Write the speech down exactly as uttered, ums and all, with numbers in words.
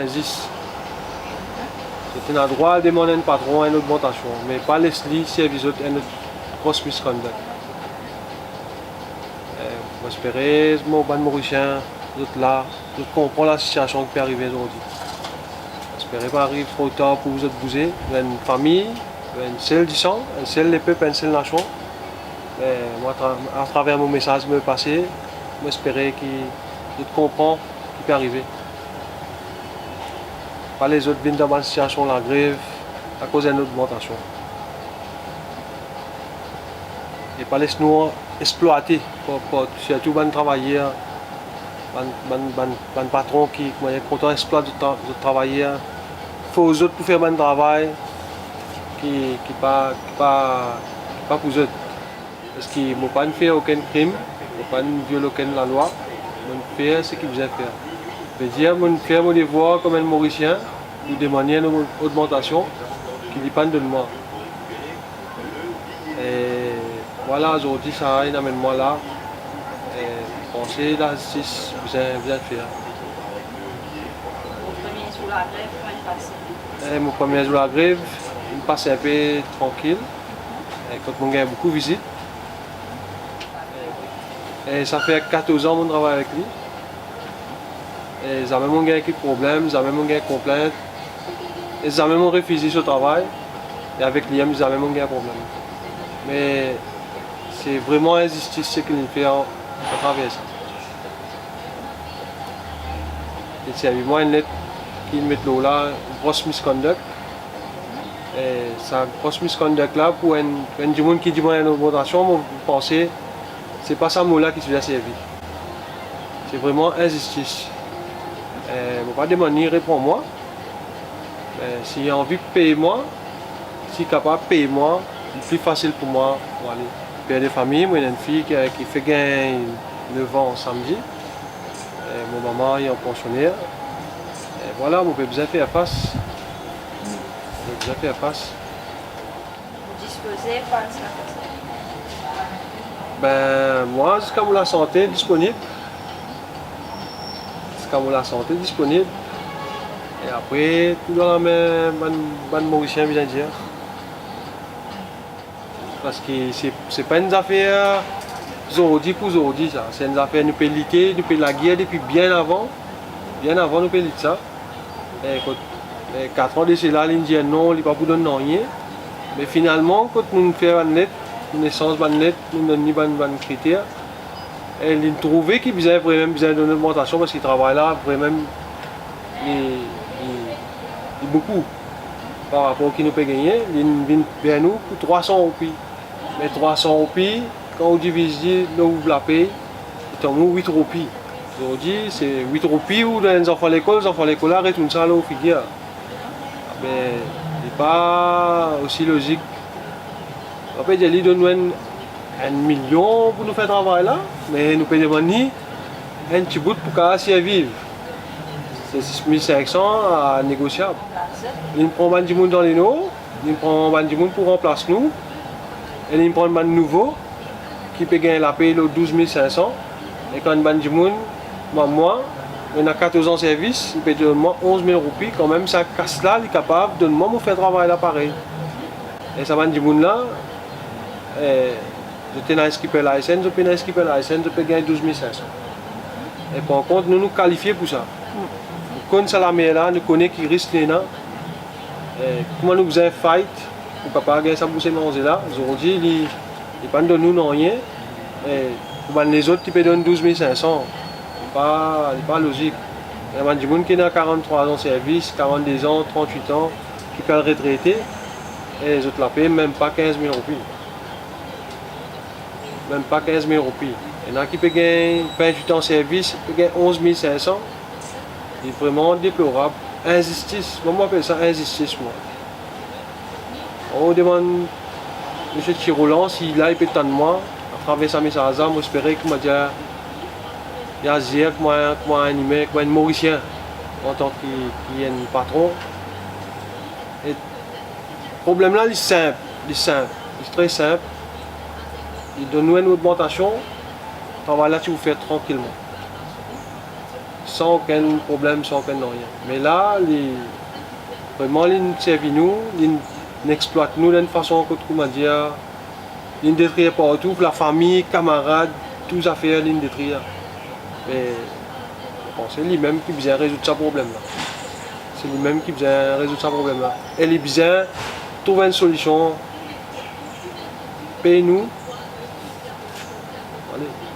Inzis. Zot ena drwa al demann enn patron enn ogmantasion, me pa les li servi zot enn lot gros misconduct. Eh, mo espere mo bann Morisien, zot la, zot konpran lasitiasion ki pe arive zordi. Mo espere pa ariv tro tar pou zot bouze. Nou enn fami, nou enn sel disan, enn sel lepep, enn sel nasion. Eh, mo, atra-, atraver mo mesaz mo pase, mo espere ki zot konpran ki pe arive. Pa les zot vinn dan bann sitiasion lagrev akoz enn ogmantasion. E pa les nou explwate par, par, sirtou bann travayer, bann, bann, bann, bann patron ki, kouma dir, kontan explwat zot tra-, zot travayer, fors zot pou fer bann travay ki, ki pa, ki pa, ki pa pou zot. Parski mo pa'nn fer okenn krim, mo pa'nn viol okenn lalwa, mo'nn fer seki bizin fer. Vedir, mo'nn fer mo devwar kouma enn Morisien pou demann enn ogmantasion ki li pa'nn donn mwa. E vwala, zordi sa inn amenn mwa la. E mo panse lazistis bizin, bizin fer. Mo premie zour lagrev, kouma inn pase? E mo premie zour lagrev, inn pase inpe trankil. E kot mo'nn gagn boukou vizit. E sa fer katorz an mo'nn travay avek li. E zame mo'nn gagn enn problem, zame mo'nn gagn konplint. E zame mo'nn refize so travay. E avek li mem, zame mo'nn gagn problem. Me se vreman inzistis seki li'nn fer atraver sa. Li servi mwa enn let ki met lor la, gross misconduct. E sa gross misconduct la, pou enn, pou enn dimoun ki dimann enn ogmantasion, mo panse se pa sa mo la ki ti bizin servi. Se vreman inzistis. E mo pa demann li repran mwa. Me si li anvi pey mwa, si li kapav pey mwa, li pli fasil pou mwa pou ale. Per de fami, mo ena enn fi ki, ki fek gagn nef an samdi. E mo mama, li an pansioner. E vwala, mo pe bizin fer fas. Mo pe bizin fer fas. Ou dispoze par sa? Ben, mwa, ziska mo lasante disponib. Ziska mo lasante disponib. E apre, tou dan lame bann, bann Morisien, bizin dir. Parski se, se pa enn zafer zordi pou zordi sa. Se enn zafer nou pe lite, nou pe lager depi bien avan. Bien avan nou pe lit sa. E kot, e, kat an de sela, li'nn dir non, li pa pou donn nanye. Me finalman, kot nou fer bann let, nou esanz bann let, nou donn li bann, bann kriter, e li'nn trouve ki bizin, vremem bizin donn ogmantasion, parski travay la, vremem, li, li, li boukou par rapor ki nou pe gagne. Li'nn vinn ver nou pou trwa san roupi. Me trwa san roupi, kan ou diviz li lor ou lapey, li tonn ou wit roupi. Zordi, se wit roupi ou donn enn zanfan lekol, zanfan lekol la retourn sa lor ou figir. Be, li pa osi lozik. Mo pa pe dir li donn nou enn, enn milion pou nou fer travay la, me nou pe demann li enn ti bout pou kapav sirviv. Se sis mil sink san a negosiab. Li'nn pran bann dimoun dan Lenor, li'nn pran bann dimoun pou ranplas nou, e li'nn pran bann nouvo ki pe gagn lapey lor douz mil sink san, e kan bann dimoun, mwa, mwa, ena katorz an servis, li pe donn mwa onz mil roupi, kanmem sa kas la, li kapav donn mwa, mo fer travay la parey. E sa bann dimoun la, e, zot ena skipper license, zot pena skipper license, zot pe gagn douz mil sink san. E par kont, nou, nou kalifie pou sa. Nou konn sa lamer la, nou kone ki risk li ena. E, kouma nou bizin fight pou kapav gagn sa bouse manze la, zordi, li, li pa'nn donn nou nanye. E, pou bann lezot ki pe donn douz mil sink san, li pa, li pa lozik. Ena bann dimoun ki ena karant-trwa an servis, karant-de an, trant-wit an, ki pe al retrete, e zot lapey mem pa kinz mil roupi. Mem pa kinz mil roupi. Ena ki pe gagn vintwit an servis, pe gagn onz mil sink san. Li vreman deplorab. Inzistis. Mwa, mo apel sa inzistis, mwa. Mo demann Misie Ti Rolan si la, li pe tann mwa atraver sa mesaz la. Mo espere ki mo dir, li azir kouma, kouma enn imin, kouma enn Morisien, antan ki, ki enn patron. E problem la, li sinp, li sinp, li tre sinp. Li donn nou enn ogmantasion, travay la ti pou fer trankilman. san okenn problem, san okenn nanye. Me la, li, vreman, li servi nou, li, li explwat nou dan enn fason kot, koumadir, li detrir partou, pou lafami, kamarad, tou zafer, li detrir. Me, mo panse limem ki bizin rezoud sa problem la. Se limem ki bizin rezoud sa problem la. E li bizin trouv enn solision, pey nou. Ale.